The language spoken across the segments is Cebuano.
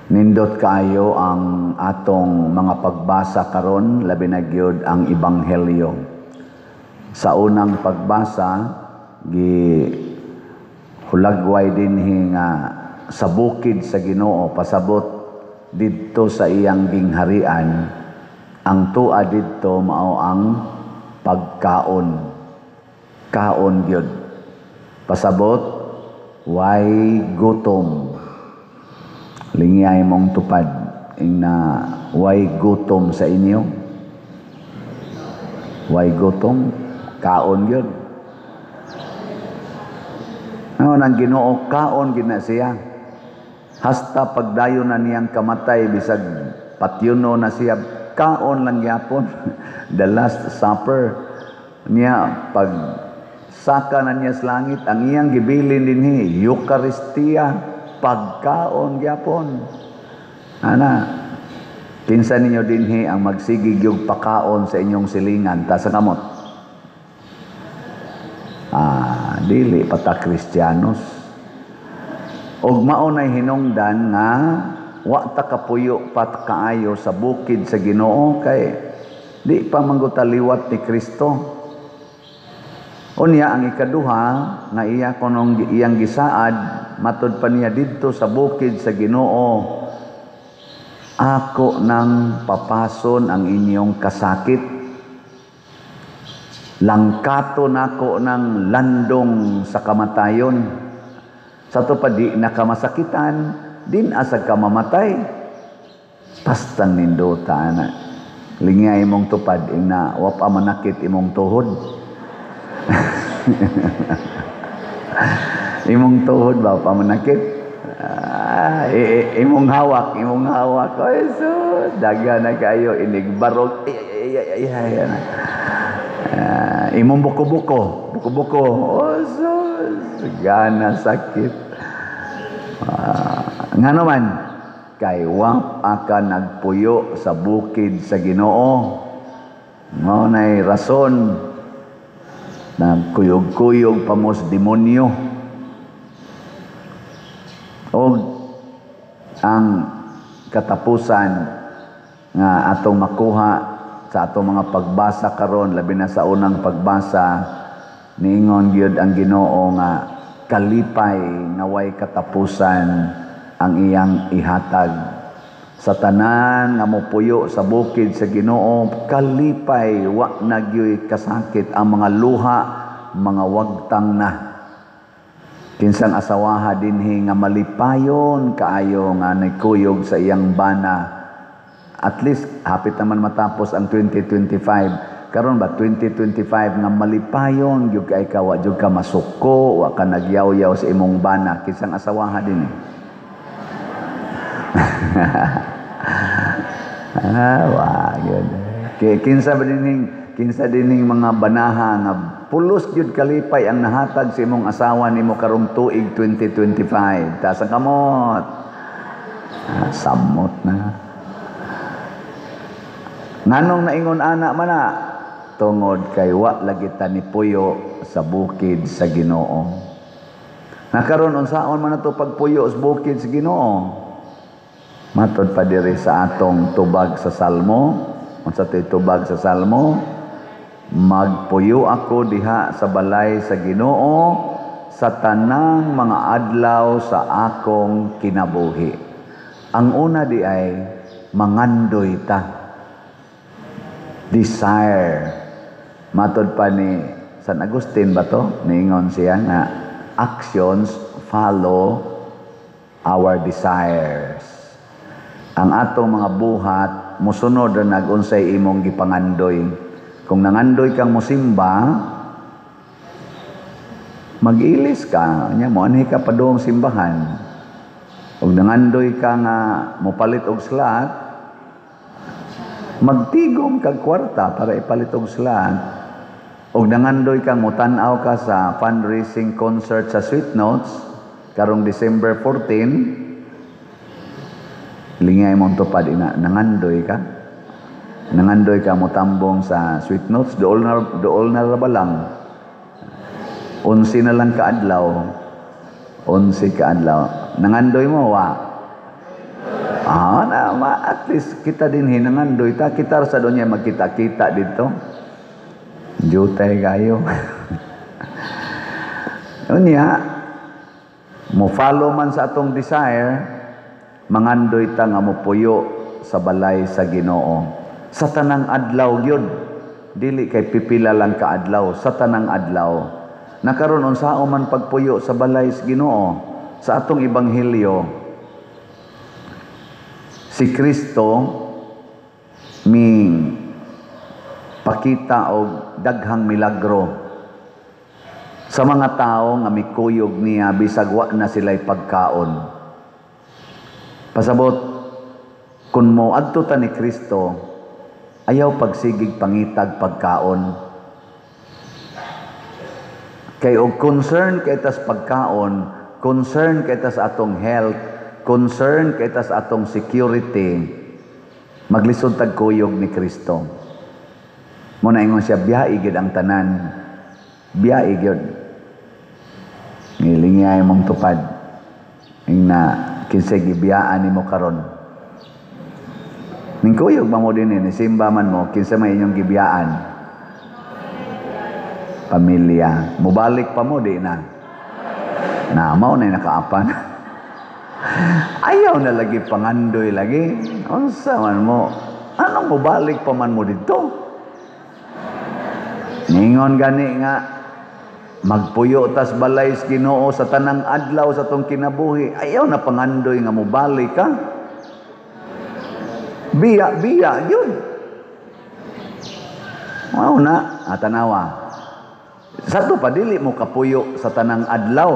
Nindot kaayo ang atong mga pagbasa karon, labi na gyud ang ebanghelyo. Sa unang pagbasa, gi hulagway dinhi nga sa bukid sa Ginoo, pasabot didto sa iyang gingharian, ang tua didto mao ang pagkaon. Kaon gyud. Pasabot, way gutom. Lingyay mong tupad ing na way gutom sa inyo. Way gutom, kaon gyud. Ano ang Ginoo, kaon gyud na siya. Hasta pagdayon na niyang kamatay, bisag patyuno na siya, kaon lang gyapon. The Last Supper niya, pag saka na niya sa langit, ang iyang gibilin dinhi, Eucharistia, pagkaon gyapon. Ana, kinsa ninyo dinhi ang magsigig yung pakaon sa inyong silingan, ta sa kamot? Ah, dili pata Kristiyanos. Og mao nay hinungdan nga wa ta kapuyo pat kaayo sa bukid sa Ginoo kay di pa mangguta liwat ni Kristo. Unya ang ikaduha nga iya kunong iyang gisaad, matod pa niya didto sa bukid sa Ginoo, ako nang papason ang inyong kasakit. Langkato nako ng landong sa kamatayon. Sa to pa di nakamasakitan, din asag ka mamatay. Pastang nindota na. Lingay imong tupad ing na wa pa manakit imong tuhod. Imong tuhod ba pa manakit? Ah, imong hawak, imong hawak. Ay, so, daga na kayo inigbarog. Ay, ay, ay, ay, ay, ay. Ah, imong buko-buko, buko-buko. Oh, sus, gana sakit. Ah, ngano man, kay wa ka nagpuyo sa bukid sa Ginoo. Mao nay rason nagkuyog-kuyog pa mo sa demonyo. Og ang katapusan nga atong makuha sa atong mga pagbasa karon, labi na sa unang pagbasa, niingon gyud ang Ginoo nga kalipay nga way katapusan ang iyang ihatag sa tanan nga mopuyo sa bukid sa Ginoo. Kalipay, wa na gyuy kasakit, ang mga luha mga wagtang na. Kinsang asawaha dinhi nga malipayon kaayo nga nagkuyog sa iyang bana? At least hapit naman matapos ang 2025. Karon ba 2025 nga malipayon gyud kay ka, wa gyud ka masuko, wa ka nagyaw-yaw sa imong bana? Kinsang asawaha dinhi? Ah, wa gyud. Kinsa ba dinhing, kinsa dinhing mga banaha nga pulos gyud kalipay ang nahatag sa imong asawa nimo karong tuig 2025? Taas ang kamot. Ah, samot na. Nganong naingon ana man na? Tungod kay wa lagi ta ni puyo sa bukid sa Ginoo. Nakaron unsaon man nato pagpuyo sa bukid sa Ginoo? Matod pa diri sa atong tubag sa Salmo. Unsa to'y tubag sa Salmo? Magpuyo ako diha sa balay sa Ginoo sa tanang mga adlaw sa akong kinabuhi. Ang una di ay mangandoy ta. Desire. Matod pa ni San Agustin ba to? Niingon siya nga actions follow our desires. Ang atong mga buhat mosunod ra nag unsay imong gipangandoy. Kung nangandoy kang mosimba, mag-ilis ka, nya moanhi ka padung simbahan. Ug nangandoy ka nga mopalit og slot, magtigom kag kwarta para ipalit og slot. Ug nangandoy kang motan-aw ka sa fundraising concert sa Sweet Notes karong December 14, lingay mong tupad ina, nangandoy ka. Nangandoy ka motambong sa Sweet Notes, dool na ra ba lang? 11 na lang kaadlaw. 11 kaadlaw. Nangandoy mo, wa? Ah, na, ma, at least kita din hinangandoy ta. Kita sa doon niya magkita-kita dito. Jutay kayo. Unya, mo follow man sa atong desire, mangandoy ta nga mopuyo sa balay sa Ginoo. Sa tanang adlaw gyud, dili kay pipila lang ka adlaw, sa tanang adlaw. Nakaron unsao man pagpuyo sa balay sa Ginoo? Sa atong ebanghelyo, si Kristo mi pakita og daghang milagro sa mga tao nga mikuyog niya bisag wa na sila'y pagkaon. Pasabot, kung mo adto ta ni Kristo, ayaw pagsigig pangitag pagkaon. Kay og concern kay tas pagkaon, concern kay tas atong health, concern kay tas atong security, maglisod tag kuyog ni Kristo. Mo na ingon siya, biyae gyud ang tanan. Biyae gyud. Ngilingay mong tupad. Ingna kinsay gibiyaan nimo karon. Ningkuyog ba mo din ni simba man mo, kinsa may inyong gibiyaan? Pamilya. Mubalik pa mo di na. Na mao na nakaapan. Ayaw na lagi pangandoy lagi. Unsa man mo? Anong mubalik pa man mo dito? Ningon gani nga magpuyo tas balay sa Ginoo sa tanang adlaw sa tong kinabuhi. Ayaw na pangandoy nga mubalik ka. Biya, biya, yun. Mao na, tanawa. Sa to pa, dili mo kapuyo sa tanang adlaw.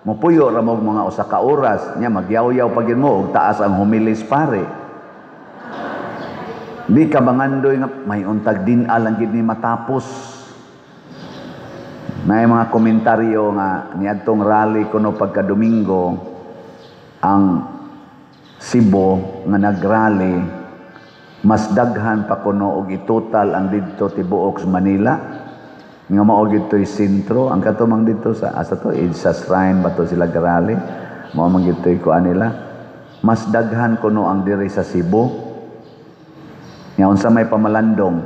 Mupuyo ra mo mga usa ka oras, nya magyawyaw pa gyud mo og taas ang humilis pare. Di ka mangandoy nga may untag din alang gid ni matapos. May mga komentaryo nga niadtong rally kuno pagka Domingo ang Cebu nga nagrally mas daghan pa kuno og itotal ang didto tibuok sa Manila nga mao gidto'y sentro ang kato mang didto sa asa to EDSA Shrine ba to sila garally mao man gidto'y kuan nila mas daghan kuno ang diri sa Cebu nga unsa may pamalandong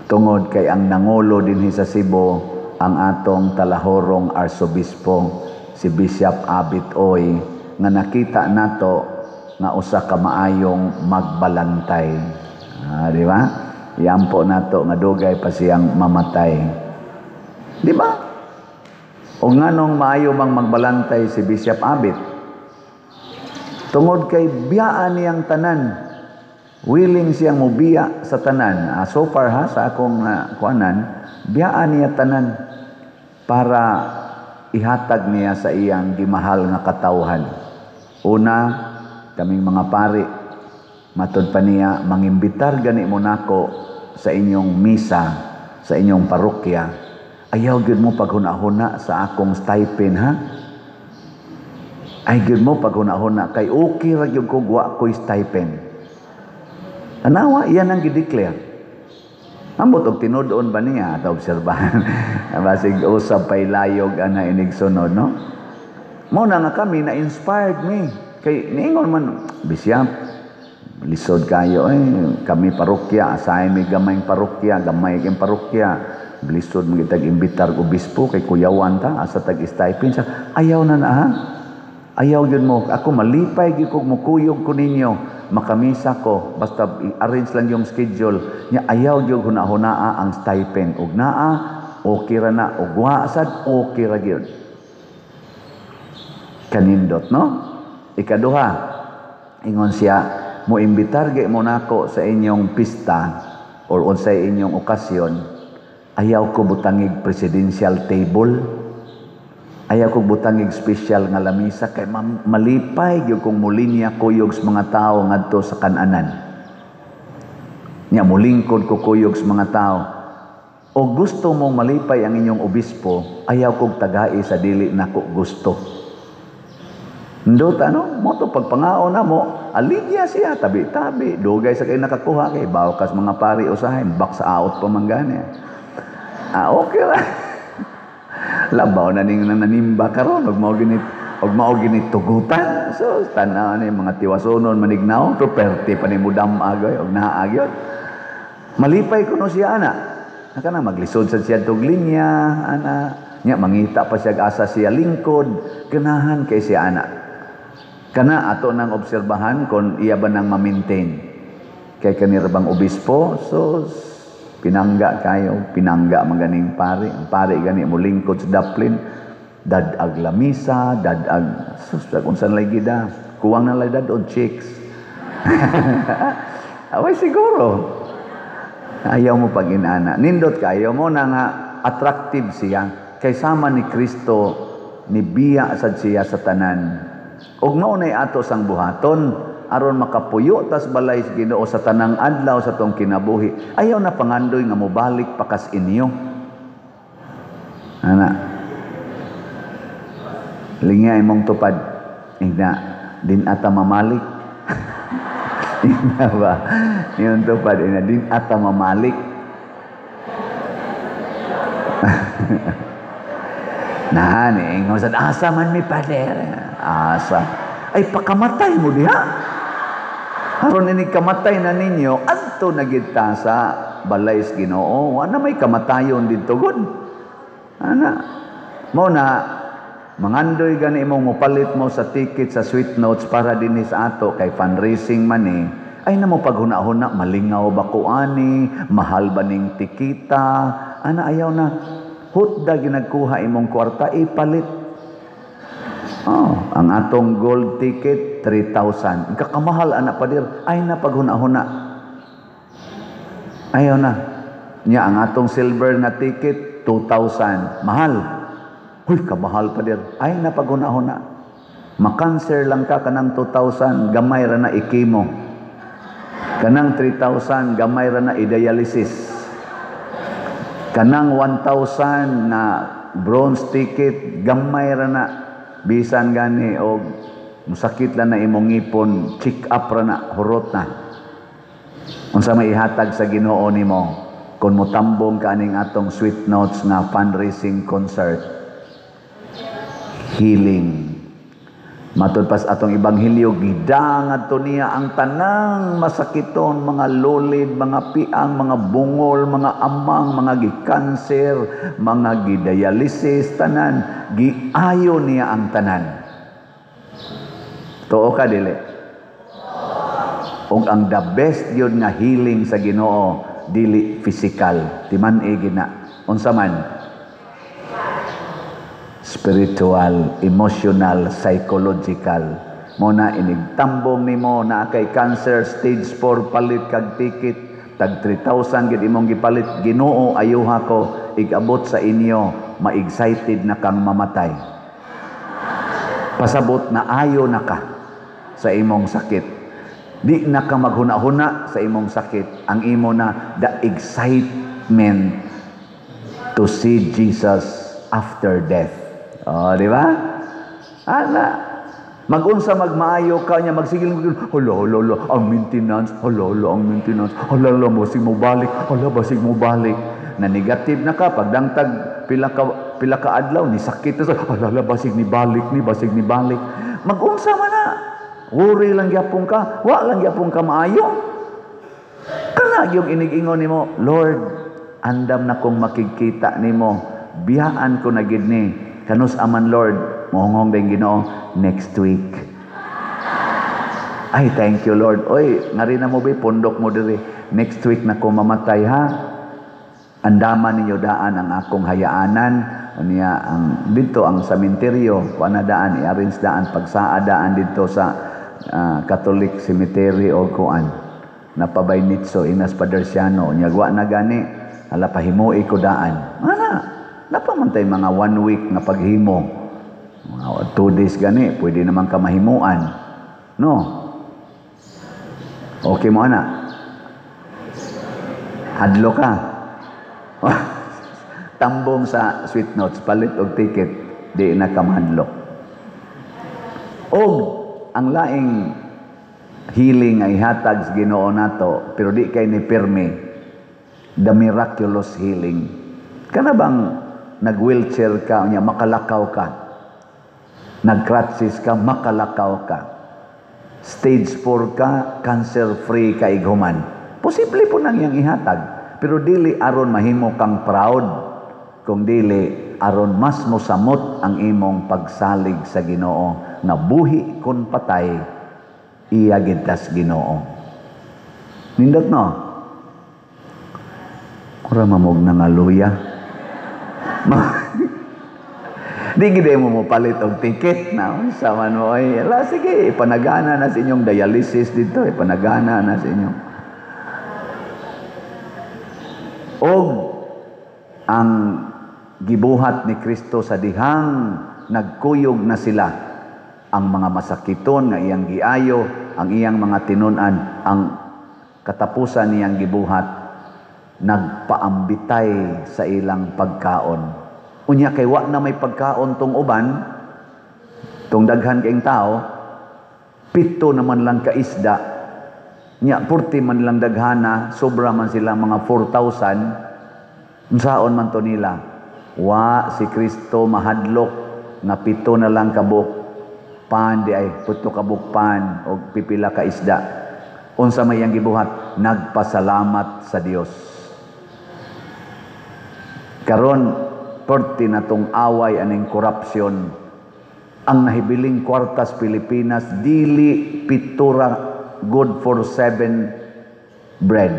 tungod kay ang nangulo dinhi sa Cebu ang atong talahorong arsobispo si Bishop Abit Oy nga nakita nato nga usa ka maayong magbalantay. Di ba? Iampo nato nga dugay pa siyang mamatay. Di ba? O nganong maayo mang magbalantay si Bishop Abit? Tungod kay biyaan niyang tanan. Willing siyang mobiya sa tanan. So far ha, sa akong kuanan, biyaan niya tanan para ihatag niya sa iyang gimahal nga katawhan. Una, kaming mga pari, matod pa niya, mangimbitar gani mo nako sa inyong misa, sa inyong parokya. Ayaw gyud mo paghuna-huna sa akong stipend, ha? Ay gyud mo paghuna-huna kay okay ra gyud ko wa ko'y stipend. Tanawa, iyan ang gideclare. Ambot og tinud-on ba niya at obserbahan. Basig usab pay layog ana inig sunod, no? Mo na nga kami na inspired me. Kay niingon man bisya lisod kayo eh kami parokya, asahay mi gamayng parokya, gamay kay parokya. Lisod man kitag imbitar og obispo kay kuyawan ta asa tag stipend sa ayaw na na ha. Ayaw gyud mo. Ako malipay gyud kog mukuyog ko ninyo. Makamisa ko basta i-arrange lang yung schedule nya. Ayaw gyud huna-hunaa ang stipend. Og naa okay ra na, og wa sad okay ra gyud. Kanindot, no? Ikaduha, ingon siya, moimbitar gyud mo nako sa inyong pista or unsay inyong okasyon. Ayaw ko butangig presidential table. Ayaw ko butangig special nga lamisa kay malipay gyud kong mulinya kuyog sa mga tao ngadto sa kananan. Nya mulingkod ko kuyog sa mga tao. O gusto mong malipay ang inyong obispo, ayaw kog tagai sa dili nako gusto. Ndot ano, mo to pagpangaon na mo, alidya siya tabi-tabi, dugay sa kay nakakuha kay bawkas mga pari usahay, bak sa out pa man gani. Ah, okay ra. Labaw na ning nanimba karon og mao ginit Og mao gini tugutan. So tan-aw ni mga tiwasonon manignaw, pero perte pa ni mudam agoy og naa gyud. Malipay kuno siya ana. Kana maglisod sad siya tog linya ana. Nya mangita pa siya asa siya lingkod, ganahan kay siya ana. Kana ato nang obserbahan kon iya ba nang ma-maintain. Kay kanira bang obispo, so pinangga kayo, pinangga man ganing pare. Ang pare gani mo lingkod sa daplin, dad-ag lamisa, dad-ag sus unsa lay gida, kuwang na lay dad-og chicks. Away siguro. Ayaw mo pag inana. Nindot kayo mo na nga attractive siya. Kay sama ni Kristo, ni biya sad siya sa tanan. Ug mao nay ato sang buhaton aron makapuyo tas balay sa Ginoo sa tanang adlaw sa tong kinabuhi. Ayaw na pangandoy nga mobalik pa kas inyo. Ana. Lingya imong tupad. Ina din ata mamalik. Ina ba? Yung tupad ina din ata mamalik. Nah, ni ingon sad asa man mi pader. Asa. Ay pakamatay mo diha. Aron ini kamatay na ninyo, adto na gid ta sa balay sa Ginoo. Wa na may kamatayon didto gud. Ana. Mo na mangandoy gani imong mopalit mo sa ticket sa Sweet Notes para dinhi sa ato kay fundraising man ni. Ay na mo paghuna-huna, malingaw ba ko ani, mahal ba ning tikita? Ana ayaw na. Hutda ginagkuha imong kwarta ipalit. Oh, ang atong gold ticket 3,000. Kakamahal ana padir. Ay na paghuna-huna. Ayaw na. Nya ang atong silver na ticket 2,000. Mahal. Huy, kamahal padir. Ay na paghuna-huna. Makanser lang ka kanang 2,000, gamay ra na ikimo. Kanang 3,000, gamay ra na i-dialysis. Kanang 1,000 na bronze ticket, gamay ra na bisan gani og musakit lang na imong ngipon, check up ra na, hurot na. Unsa may ihatag sa Ginoo nimo kung motambong ka aning atong Sweet Notes nga fundraising concert? Healing. Matud pas atong ebanghelyo, gidangad to niya ang tanang masakiton, mga lulid, mga piang, mga bungol, mga amang, mga gikanser, mga gidialysis, tanan, giayo niya ang tanan. Tuo ka dili? Ug ang the best yun nga healing sa Ginoo dili physical, timan-i gina. Unsa man? Spiritual, emotional, psychological. Mo na inigtambong nimo na kay cancer stage 4, palit kag ticket tag 3,000 gid imong gipalit. Ginoo, ayuha ko, igabot sa inyo, ma-excited na kang mamatay. Pasabot na ayo na ka sa imong sakit. Di na ka maghuna-huna sa imong sakit. Ang imo na the excitement to see Jesus after death. Oh, di ba? Ana, magunsa magmaayo ka niya, magsigil mo, hala, hala, hala, ang maintenance, hala, hala, ang maintenance, hala, hala, basig mo balik, hala, basig mo balik. Na negative na ka, pagdangtag pila ka adlaw, ni sakit na, hala, hala, basig ni balik, ni basig ni balik. Magunsa man na, worry lang gyapon ka, wa lang gyapon ka maayo. Kana yung inig-ingon nimo, Lord, andam na kong makikita nimo, biyaan ko na gid ni. Kanus aman Lord, mohonghong din Ginoo next week. Ay, thank you Lord. Oy, ngari na mo be, pundok mo diri. Next week na ko mamatay ha. Andaman ninyo daan ang akong hayaanan. Unya ang dito ang sementeryo, kuan na daan, i-arrange daan pagsaa daan dito sa Catholic Cemetery o kuan. Napabay nitso inas Padersiano, unya wa na gani, hala pahimoi ko daan. Ana, napamantay mga 1 week na paghimo. Mga 2 days gani, pwede naman ka mahimuan. No? Okay mo ana? Hadlo ka. Tambong sa Sweet Notes, palit og ticket, di na ka mahadlok. Og ang laing healing ay hatag sa Ginoo nato, pero di kay ni pirmi, the miraculous healing. Kana bang nag-wheelchair ka, unya makalakaw ka? Nag-crutches ka, makalakaw ka. Stage 4 ka, cancer free ka ighuman. Posible po nang iyang ihatag. Pero dili aron mahimo kang proud, kung dili aron mas mosamot ang imong pagsalig sa Ginoo nga buhi kon patay, iya gid tas Ginoo. Nindot, no? Ura mamog na nga luya. Di gid mo mopalit og ticket na unsa man mo ay ala, sige, ipanagana na sa inyong dialysis dito, ipanagana na sa inyong. Og ang gibuhat ni Kristo sa dihang nagkuyog na sila, ang mga masakiton nga iyang giayo, ang iyang mga tinun-an, ang katapusan niyang gibuhat, nagpaambitay sa ilang pagkaon. Unya kay wa na may pagkaon tong uban, tong daghan kaing tao, 7 naman lang ka isda. Nya 40 man lang daghana, sobra man sila mga 4,000. Unsaon man to nila? Wa si Kristo mahadlok nga 7 na lang kabuk pan di ay 7 kabuk pan og pipila ka isda. Unsa may iyang gibuhat? Nagpasalamat sa Dios. Karon perti na tong away aning korupsyon. Ang nahibiling kwartas Pilipinas dili pitura good for 7 bread.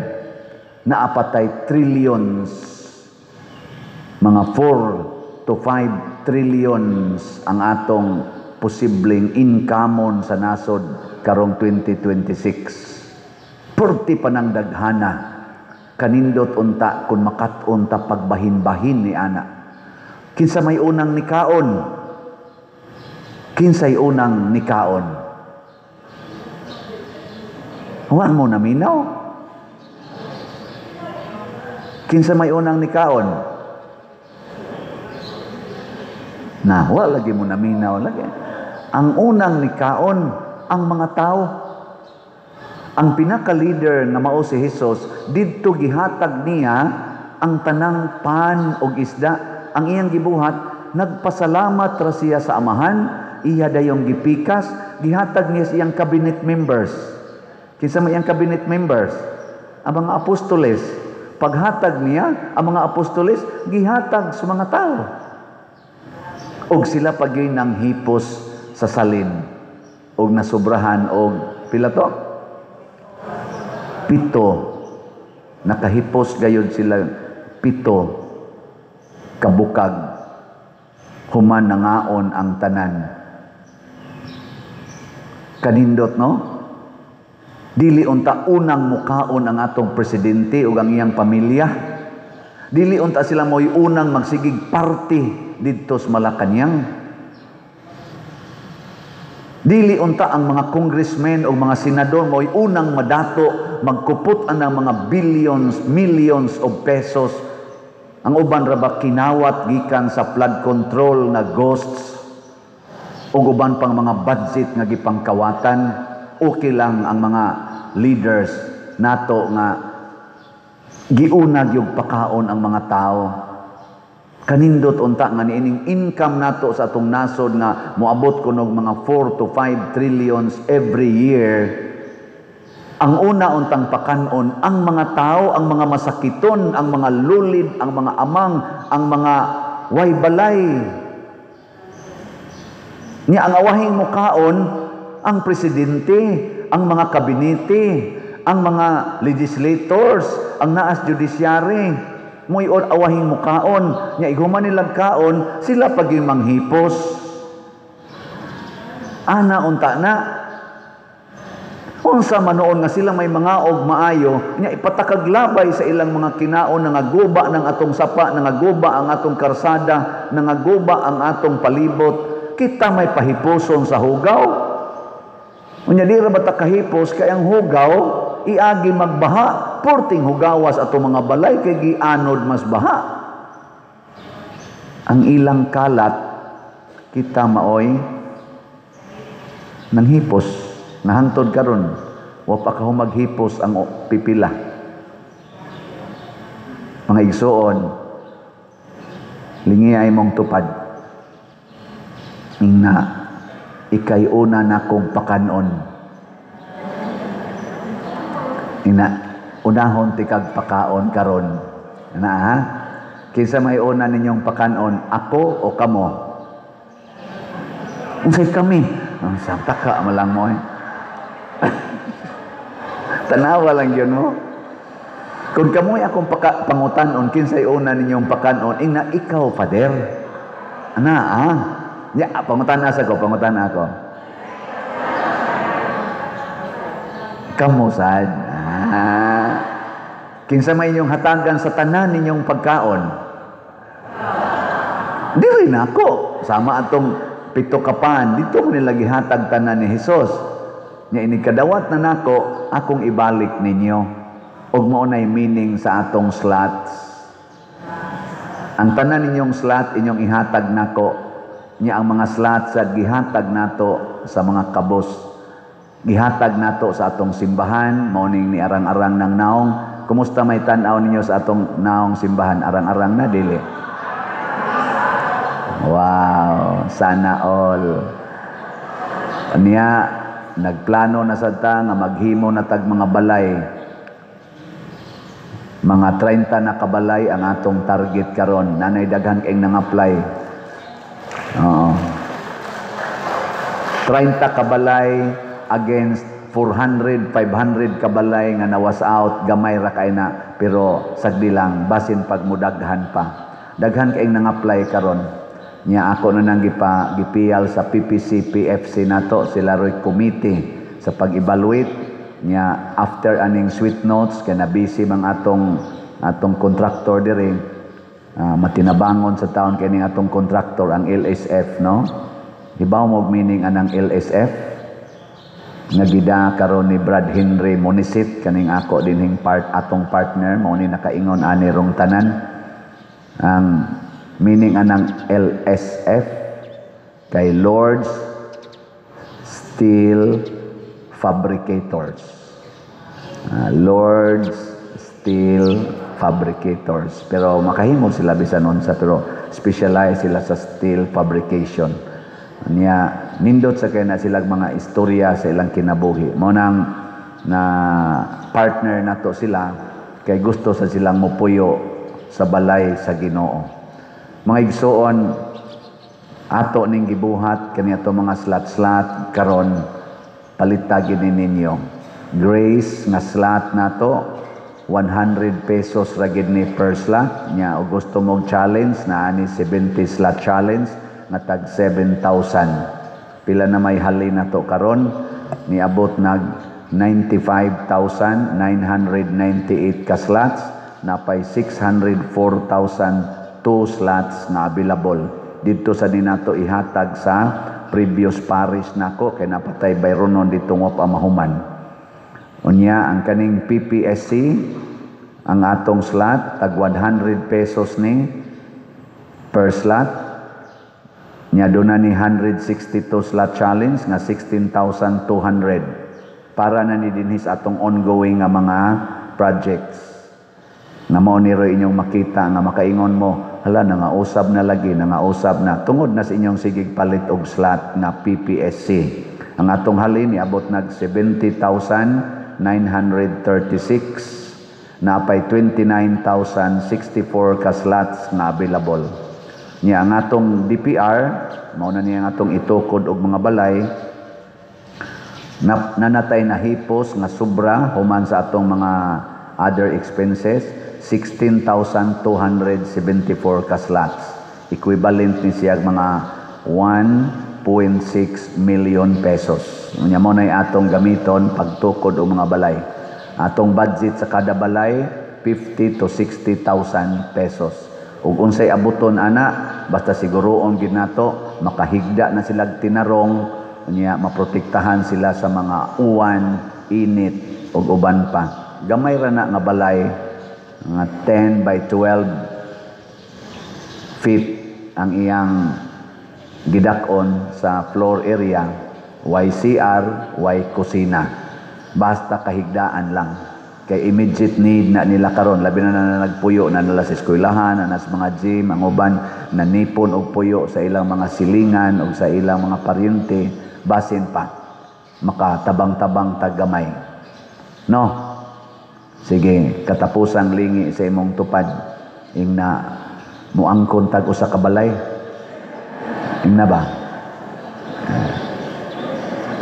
Naapatay trillions, mga 4 to 5 trillions ang atong posibleng income sa nasod karong 2026. Perti pa nang daghana. Kanindot unta kung makat-on ta pagbahin-bahin ni ana. Kinsa may unang nikaon? Kinsay unang nikaon? Wa mo naminaw. Kinsa may unang nikaon? Na, wa lagi mo naminaw lagi. Ang unang nikaon ang mga tao. Ang pinaka-leader nga mao si Jesus, didto gihatag niya ang tanang pan og isda. Ang iyang gibuhat, nagpasalamat ra siya sa Amahan, iya dayong gipikas, gihatag niya sa iyang cabinet members. Kinsa may iyang cabinet members? Ang mga apostoles. Paghatag niya, ang mga apostoles, gihatag sa mga tao. Og sila pagyoy nang hipos sa salin. Og nasubrahan og pila to? 7. Nakahipos gayod sila 7 kabukag. Human nangaon ang tanan. Kanindot, no? Dili unta unang mukaon ang atong presidente ug ang iyang pamilya. Dili unta sila mo'y unang magsigig party didto sa Malacañang. Dili unta ang mga congressmen o mga senador mo'y unang madato magkupot ang mga billions, millions of pesos. Ang uban ra ba kinawat gikan sa flood control na ghosts ug uban pang mga budget nga gipangkawatan. Okay lang ang mga leaders nato nga giuna gyud pakaon ang mga tao. Kanindot unta nga niining income nato sa atong nasod nga moabot kunog mga 4 to 5 trillions every year. Ang una untang pakanon ang mga tao, ang mga masakiton, ang mga lulid, ang mga amang, ang mga waybalay. Nya ang awahing mukaon ang presidente, ang mga kabinete, ang mga legislators, ang naas judiciary. Mo'y awahing mukaon, nya ighuman nilang kaon, sila pag yung manghipos. Ana unta na. Unsa man noon nga sila may mga og maayo, nya ipatakaglabay sa ilang mga kinaon, nangaguba ng atong sapa, nangaguba ang atong karsada, nangaguba ang atong palibot. Kita may pahiposon sa hugaw. Unya di ra ba ta kahipos kay ang hugaw iagi magbaha, porting hugawas atong mga balay kay gianod mas baha. Ang ilang kalat kita maoy nanghipos, nahangtod karon wa pa ka maghipos ang pipila. Mga igsuon, lingi ay mong tupad. Ingna Ikay una nakong pakanon. Ina, unahon tikag pakaon karon. Na ha? Kinsa may una ninyong pakanon, ako o kamo? Unsay kami? Ang santa ka malang mo eh. Tanawa lang yun mo. Kung kamoy akong pangutanon, kinsay una ninyong pakanon, ingna ikaw, Father. Ana, ah. Ya, pangutan sa ko, pangutan ako. Kamo sad. Ah. Kinsa may inyong hatagan sa tanan ninyong pagkaon? Dili na ako. Sama atong 7 ka pan, dito ko nila gihatag tanan ni Hesus. Nya ini kadawat na nako, akong ibalik ninyo. Og mao nay meaning sa atong slots. Ang tanan ninyong slot inyong ihatag nako. Nya ang mga slots sa gihatag nato sa mga kabos. Gihatag nato sa atong simbahan, mao ning ni arang-arang ng naong. Kumusta may tan-aw ninyo sa atong naong simbahan? Arang-arang na dili? Wow, sana all. Niya nagplano na sad ta nga maghimo na tag mga balay. Mga 30 na kabalay ang atong target karon. Nanay daghan kayong nang-apply. Oo. 30 kabalay against 400, 500 kabalay nga nawas out, gamay ra kay na, pero sagdi lang basin pag mudaghan pa. Daghan kayong nang-apply karon. Nya ako na nang gipiyal sa PPC PFC nato sila roy committee sa pag-evaluate. Nya after aning sweet notes kay na busy mang atong contractor diri, matinabangon sa taon kay ning atong contractor ang LSF, no? Hibaw mo meaning anang LSF nga gida karon ni Brad Henry Monisit kaning ako dinhing part atong partner mao ni nakaingon ani rong tanan. Ang meaning anang LSF kay Lord's Steel Fabricators. Lord's Steel Fabricators. Pero makahimo sila bisan unsa, pero specialize sila sa steel fabrication. Niya nindot sa kay na sila mga istorya sa ilang kinabuhi. Mao nang na partner nato sila kay gusto sa silang mopuyo sa balay sa Ginoo. Mga igsuon, ato ning gibuhat kani ato mga slot-slot karon palitagi ni ninyo. Grace nga slot nato 100 pesos ra gid ni per slot. Nya og gusto mog challenge na ani 70 slot challenge nga tag 7,000. Pila na may halin nato karon niabot nag 95,998 ka slots, napay 604,002 slots na available. Didto sa ninato ihatag sa previous parish nako kay napatay bayronon dito nga pa mahuman. Unya ang kaning PPSC ang atong slot tag 100 pesos ni per slot. Nya doon na ni 162 slot challenge nga 16,200 para na ni dinhi sa atong ongoing nga mga projects. Nga mao ni roy inyong makita nga makaingon mo, hala nangausab na lagi, nangausab na tungod na sa inyong sigig palit og slot nga PPSC. Ang atong halin niabot nag 70,936, napay 29,064 ka slots nga available. Nya ang atong DPR, mao na niya ang atong itukod og mga balay, nanatay na hipos nga sobra human sa atong mga other expenses, 16,274 ka slots. Equivalent ni siya mga 1.6 million pesos. Unya mo na atong gamiton pagtukod og mga balay. Atong budget sa kada balay 50 to 60,000 pesos. Ug unsay abuton ana, basta siguroon gid nato makahigda na sila tinarong, unya maprotektahan sila sa mga uwan, init ug uban pa. Gamay ra na nga balay, nga 10 by 12 feet ang iyang gidak-on sa floor area, YCR, Y kusina. Basta kahigdaan lang. Kay immediate need na nila karon, labi na na nagpuyo na nila sa eskwelahan, na sa mga gym, ang uban nanipon og puyo sa ilang mga silingan og sa ilang mga paryente. Basin pa makatabang-tabang tag gamay, no? Sige, katapusang lingi sa imong tupad, ingna muangkon tag usa ka balay, ingna ba?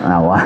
Awa.